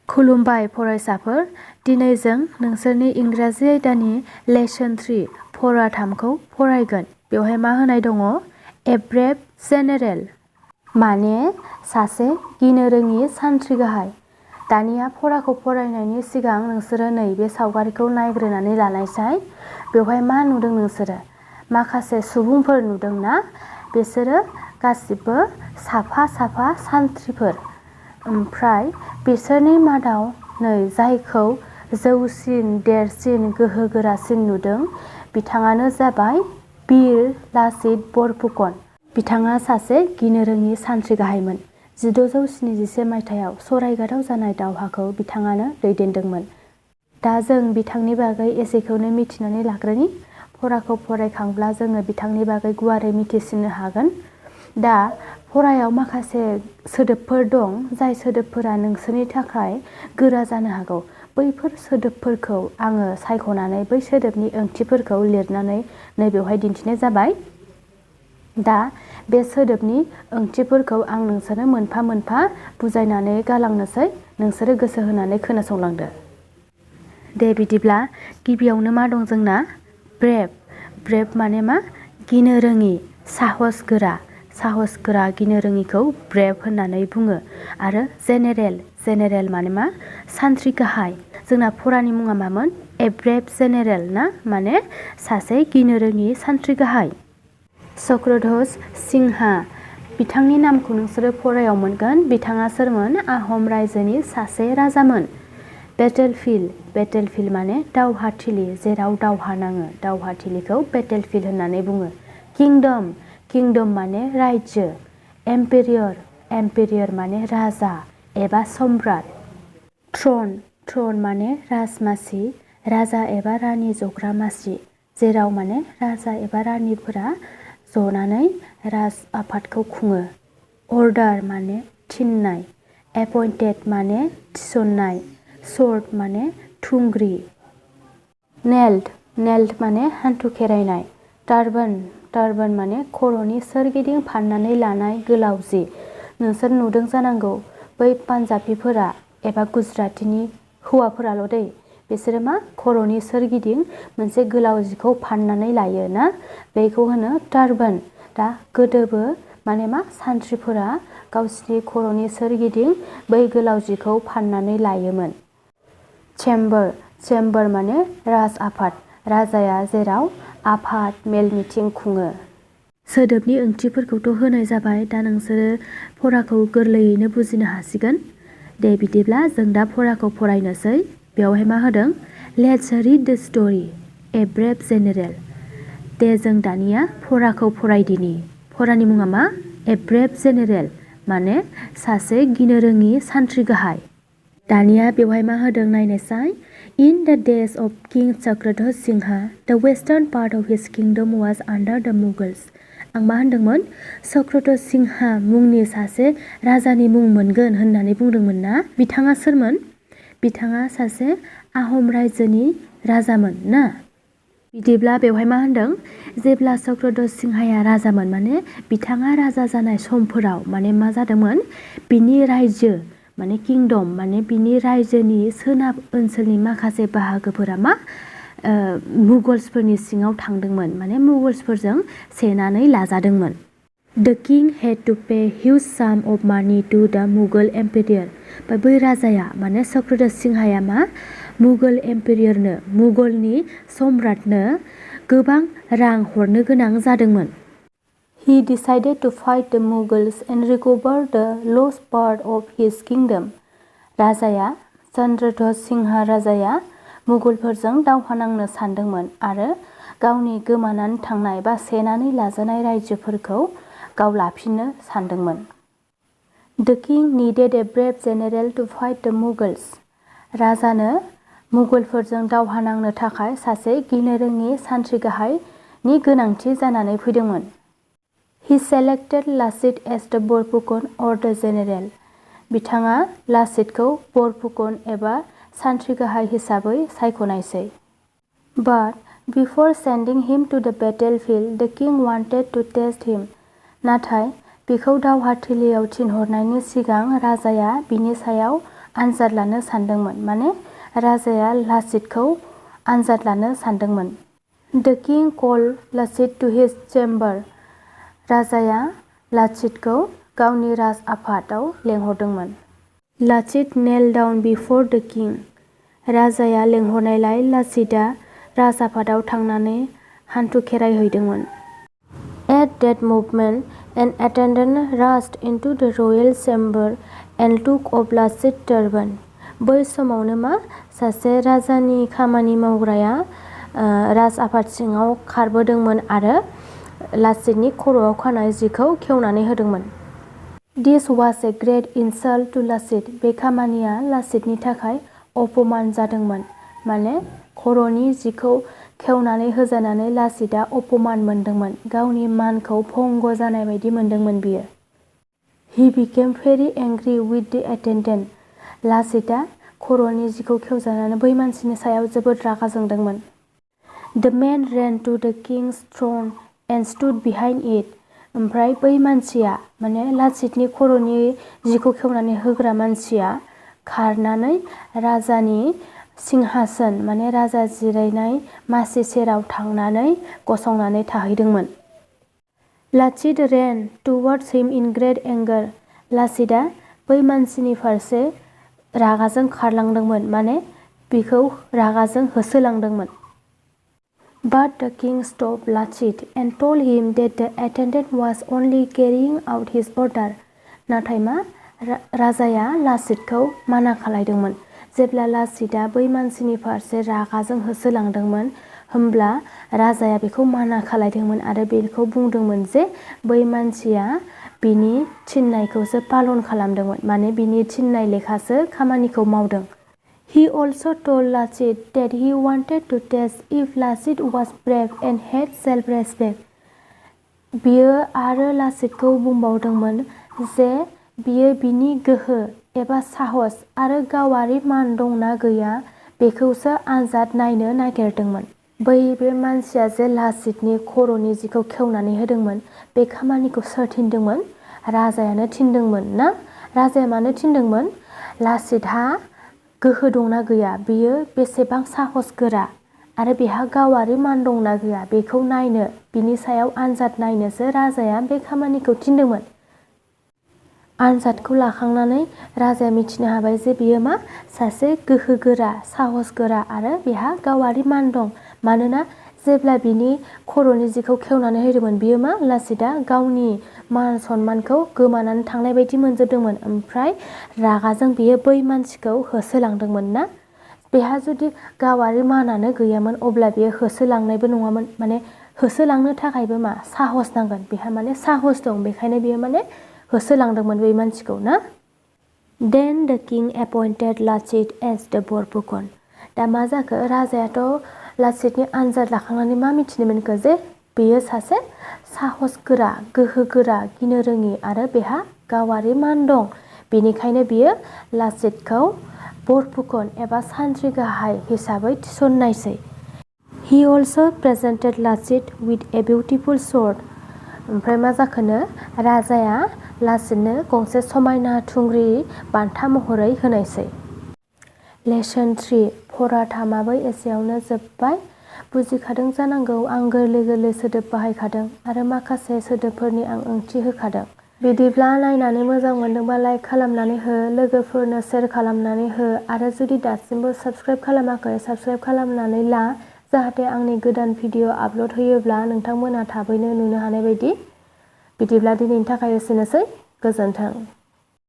खुलुमबाय फरायसाफोर, दिनै जों नोंसोरनि इंराजि आयदानि लेसन 3 फरा 3खौ फरायगोन। बेवहाय मा होनाय दङ? ए ब्रेभ जेनेरेल माने सासे गिनो रोङि सानथ्रि गाहाय। दानिया फराखौ फरायनायनि सिगां नोंसोरो नैबे सावगारिखौ नायग्रोनानै लानायसाय। बेवहाय मा नुदों नोंसोरो? माखासे सुबुंफोर नुदों ना? बिसोरो गासिबो साफा साफा सानथ्रिफोर। ओमफ्राय बिसोरनि मादाव नै जायखौ जौसिन देरसिन गोहोगोरासिन नुदों बिथाङानो जाबाय बीर लाचित बरफुकन। बिथाङा सासे गिनो रोङि सानथ्रि गाहायमोन। 1677 मायथाइयाव सरायघाटआव जानाय दावहाखौ बिथाङानो दैदेनदोंमोन। दा जों बिथांनि बागै एसेखौनो मिथिनानै लाग्रोनि। फराखौ फरायखांब्ला जोङो बिथांनि बागै गुवारै मिथिसिननो हागोन। दा फरायाव माखासे सोदोबफोर दं जाय सोदोबफोरा नोंसोरनि थाखाय गोरा जानो हागौ। बैफोर सोदोबफोरखौ आङो सायख'नानै बै सोदोबनि ओंथिफोरखौ लिरनानै नैबेवहाय दिन्थिनाय जाबाय। दा बे सोदोबनि ओंथिफोरखौ आं नोंसोरनो मोनफा मोनफा बुजायनानै गालांनोसै, नोंसोरो गोसो होनानै खोनासंलांदो। दे बिदिब्ला गिबियावनो मा दं जोंना? ब्रेभ। ब्रेभ माने मा? गिनो रोङि, साहस गोरा। साहस गोरा गिनो रोङिखौ ब्रेभ होननानै बुङो। आरो जेनेरेल। जेनेरेल माने मा? सानथ्रि गाहाय। जोंना फरानि मुङा मामोन? ए ब्रेभ जेनेरेल ना? माने सासे गिनो रोङि सानथ्रि गाहाय। चक्रध्वज सिंहा। बिथांनि नामखौ नोंसोरो फरायाव मोनगोन। बिथाङा सोरमोन? आहम रायजोनि सासे राजामोन। बेटेलफिल्ड। बेटेलफिल्ड माने दावहाथिलि, जेराव दावहा नाङो। दावहाथिलिखौ बेटेलफिल्ड होननानै बुङो। किंडम। किंडम माने रायजो। एम्पेरियर। एम्पेरियर माने राजा एबा सम्राट। थ्रन। थ्रन माने राजमासि, राजा एबा रानि जग्रा मासि, जेराव माने राजा एबा रानिफोरा जनानै राज आफादखौ खुङो। अर्डार माने थिननाय। एपइन्टेड माने थिसननाय। स्वर्ड माने थुंग्रि। नेल्ड। नेल्ड माने हान्थु खेरायनाय। टार्बान। टार्बान माने खर'नि सोरगिदिं फाननानै लानाय गोलाव जि। नोंसोर नुदों जानांगौ बै पान्जाबिफोरा एबा गुजरातिनि हौवाफोराल' दै, बिसोरो मा? खर'नि सोरगिदिं मोनसे गोलाव जिखौ फाननानै लायो ना? बेखौ होनो टार्बान। दा गोदोबो माने मा? सानथ्रिफोरा गावसिनि खर'नि सोरगिदिं बै गोलाव जिखौ फाननानै लायोमोन। चेम्बार। चेम्बार माने राज आफाद। राजाया जेराव आफाद मेल मिथिं खुङो। सोदोबनि ओंथिफोरखौथ' होनाय जाबाय। दा नोंसोरो फराखौ गोरलैयैनो बुजिनो हासिगोन। दे बिदिब्ला जों दा फराखौ फरायनोसै। बेवहाय मा होदों? Let's read the story a brave general. दे जों दानिया फराखौ फरायदिनि। फरानि मुङा मा? ए ब्रेभ जेनेरेल माने सासे गिनो रोङि सानथ्रि गाहाय। दानिया बेवहाय मा होदों नायनायसाय। In the days of King Chakradhaj Singha, the western part of his kingdom was under the Mughals. आं मा होनदोंमोन? चक्रध्वज सिंहा मुंनि सासे राजानि मुं मोनगोन होननानै बुंदोंमोन ना? बिथाङा सोरमोन? बिथाङा सासे आहम रायजोनि राजामोन ना? बिदिब्ला बेवहाय मा होनदों? जेब्ला चक्रध्वज सिंहाया राजामोन माने बिथाङा राजा जानाय समफोराव माने मा जादोंमोन? बिनि रायजो माने किंडम माने बिनि रायजोनि सोनाब ओनसोलनि माखासे बाहागोफोरा मा? मुगल्सफोरनि सिङाव थांदोंमोन, माने मुगल्सफोरजों सेनानै लाजादोंमोन। The king had to pay huge sum of money to the Mughal emperor. बै राजाया माने चक्रध्वज सिंहाया मा? मुगल एम्पेरियरनो, मुगलनि सम्राटनो गोबां रां हरनो गोनां जादोंमोन। He decided to fight the Mughals and recover the lost part of his kingdom. राजाया चक्रध्वज सिंहा राजाया मुगलफोरजों दावहा नांनो सानदोंमोन आरो गावनि गोमानानै थांनाय बा सेनानै लाजानाय रायजोफोरखौ गाव लाफिननो सानदोंमोन। The king needed a brave general to fight the Mughals. राजानो मुगलफोरजों दावहा नांनो थाखाय सासे गिनो रोङि सानथ्रि गाहायनि गोनांथि जानानै फैदोंमोन। He selected Lachit as the Borpukon or the general. बिथाङा लाचितखौ बरफुकन एबा सानथ्रि गाहाय हिसाबै सायख'नायसै। But before sending him to the battlefield, the king wanted to test him. नाथाय बिखौ दावहाथिलियाव थिनहरनायनि सिगां राजाया बिनि सायाव आनजाद लानो सानदोंमोन। माने राजाया लाचितखौ आनजाद लानो सानदोंमोन। The king called Lachit to his chamber. राजाया लाचितखौ गावनि राजआफादाव लेंहरदोंमोन। Lachit knelt down before the king. राजाया लेंहरनायलाय लाचितआ राजआफादाव थांनानै हान्थु खेरायहैदोंमोन। At that moment, an attendant rushed into the royal chamber and took off Lachit's turban. बै समावनो सासे राजानि खामानि मावग्राया राजआफाद सिङाव खारबोदोंमोन आरो लाचितनि खर'आव खानाय जिखौ खेवनानै होदोंमोन। This was a great insult to Lachit. बे खामानिया लाचितनि थाखाय अपमान जादोंमोन। माने खर'नि जिखौ खेवनानै होजानानै लाचितआ अपमान मोनदोंमोन। गावनि मानखौ भंग जानाय बायदि मोनदोंमोन बियो। He became very angry with the attendant. लाचितआ खर'नि जिखौ खेवजानानै बै मानसिनि सायाव जोबोद रागा जोंदोंमोन। The man ran to the king's throne and stood behind it. ओमफ्राय बै मानसिया माने लाचितनि खर'नि जिखौ खेवनानै होग्रा मानसिया खारनानै राजानि सिंहासन माने राजा जिरायनाय मासि सेराव थांनानै गसंनानै थाहैदोंमन। Lachit ran towards him in great anger. लाचितआ बै मानसिनि फारसे रागाजों खारलांदोंमोन माने बिखौ रागाजों होसोलांदोंमोन। But the king stopped Lachit and told him that the attendant was only carrying out his order. नाथाय राजाया लाचितखौ माना खालायदोंमन। जेब्ला लाचितआ बै मानसिनि फारसे रागाजों होसोलांदोंमोन होमब्ला राजाया बेखौ माना खालायदोंमोन आरो बेखौ बुंदोंमोन जे बै मानसिया बिनि थिननायखौसो पालन खालामदोंमोन माने बिनि थिननाय लेखासो खामानिखौ मावदों। He also told Lachit that he wanted to test if Lachit was brave and had self-respect. बियो आरो लाचितखौ बुंबावदोंमोन जे बियो बिनि गोहो एबा साहस आरो गावारि मान दंना गैया बेखौसो आनजाद नायनो नागिरदोंमोन। बे मानसिया जे लाचितनि खर'नि जिखौ खेवनानै होदोंमोन बे खामानिखौ सोर थिनदोंमोन? राजायानो थिनदोंमोन ना? राजाया मानो थिनदोंमोन? लाचितहा गोहो दंना गैया बियो बेसेबां साहस गोरा आरो बेहा गावारि मान दंना गैया बेखौ नायनो बिनि सायाव आनजाद नायनोसो राजाया बे खामानिखौ थिनदोंमोन। आनजादखौ लाखांनानै राजाया मिथिनो हाबाय जे बियो सासे गोहो गोरा साहस गोरा आरो बेहा गावारि मान दं। मानोना जेब्ला बिनि खर'नि जिखौ खेवनानै होदोंमोन बियो लाचितआ गावनि मान सन्मानखौ गोमानानै थांनाय बायदि मोनजोबदोंमोन। ओमफ्राय रागाजों बियो बै मानसिखौ होसोलांदोंमोन ना? बेहा जुदि गावारि मानानो गैयामोन अब्ला बियो होसोलांनायबो नङामोन। माने होसोलांनो थाखायबो साहस नांगोन। बेहा माने साहस दं बेखायनो बियो माने होसोलांदोंमोन बै मानसिखौ ना? Then the king appointed Lachit as the Borphukan. दा मा जाखो? राजायाथ' लाचितनि आनजाद लाखांनानै मिथिनो मोनखो जे बेयो सासे साहस गोरा गोहो गोरा गिनो रोङि आरो बेहा गावारि मान दं। बेनिखायनो बियो लाचितखौ बरफुकन एबा सान्थ्रि गाहाय हिसाबै थिसननायसै। He also presented Lachit with a beautiful sword. ओमफ्राय मा जाखोनो? राजाया लाचितनो गंसे समायना थुंग्रि बान्था महरै होनायसै। लेसन 3 फरा 3 एसेयावनो जोबबाय। बुजिखादों जानांगौ आं गोरलै गोरलै सोदोब बाहायखादों आरो माखासे सोदोबफोरनि आं ओंथि होखादों। बिदिब्ला नायनानै मोजां मोनदोंबा लाइक खालामनानै हो, लोगोफोरनो शेयार खालामनानै हो आरो जुदि दासिमबो साबस्क्राइब खालामाखै साबस्क्राइब खालामनानै ला जाहाथे आंनि गोदान भिडिअ आपल'ड होयोब्ला नोंथांमोना थाबैनो नुनो हानाय बायदि। बिदिब्ला दिनैनि थाखाय एसेनोसै। गोजोन्थों।